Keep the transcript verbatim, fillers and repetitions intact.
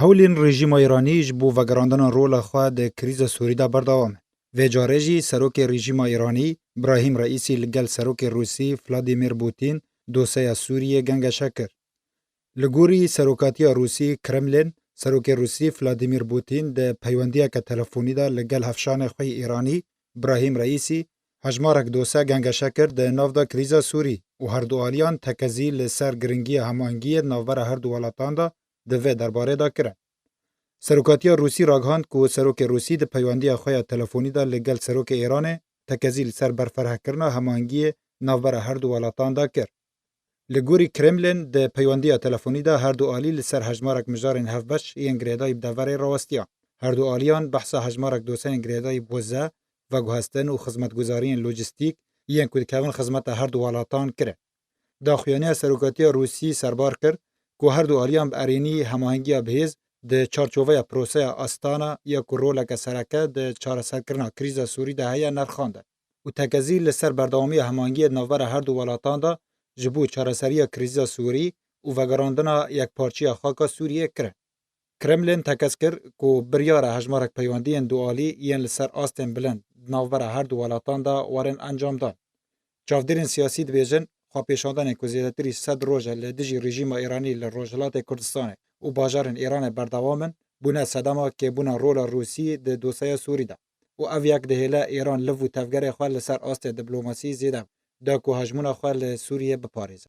Hewlên rejîma Îranî ji bo vegerandina rola xwe di krîza Sûrî de berdewam in. Vê carê jî serokê rejîma Îranî Brahîm Reîsî li gel serokê Rûsî Vladimir Putin doseya Sûriyê gengeşe kir. Li gorî serokatiya Rûsî Kremlin, serokê Rûsî Vladimir Putin di peywendiyeke telefonî de li gel hevşanê xwe yê Îranî Brahîm Reîsî hejmarek dose gengeşe kir di nav de krîza Sûrî û herdu aliyan tekezî li ser giringiya hemahengiyê di navbera herdu welatan de di vê derbarê de kirin. Serokatiya Rûsî ragihand ku serokê Rûsî di peywendiya xwe ya telefonî de li gel serokê Îranê tekezî li ser berfirehkirina hemahengiyê navbera herdu welatan de kir. Li gorî Kremlin, di peywendiya telefonî de herdu alî li ser hejmarek mijarên hevbeş yên girêdayî bi deverê rawestiyan. Herdu aliyan behsa hejmarek doseyên girêdayî bi wize, veguhestin û xizmetguzariyên lojîstîk yên ku dikevin xizmeta herdu welatan kirin. Daxuyaniya serokatiya Rûsî serbar kir ku herdu aliyan bi erênî hemahengiya bihêz di çarçoveya proseya Astana ya ku roleke sereke di çareserkirina krîza Sûrî de heye nerxandin û tekezî li ser berdewamiya hemahengiyê di navbera herdu welatan de ji bo çareseriya krîza Sûrî û vegerandina yekparçiya xaka Sûriyê kirin. Kremlin tekez kir ku biryar e hejmarek peywendiyên dualî yên li ser astên bilind di navbera herdu welatan de werin encamdan. Çavdêrên siyasî dibêjin, xwepêşandanên ku zêdetirî sed roj e li dijî rejîma Îranî li Rojhilatê Kurdistanê û bajarên Îranê berdewam in, bûne sedema kêbûna rola Rûsî di doseya Sûrî de û ev yek dihêle Îran liv û tevgerê xwe li ser astê diplomasî zêde bike ku hejmûna xwe li Sûriyê biparêze.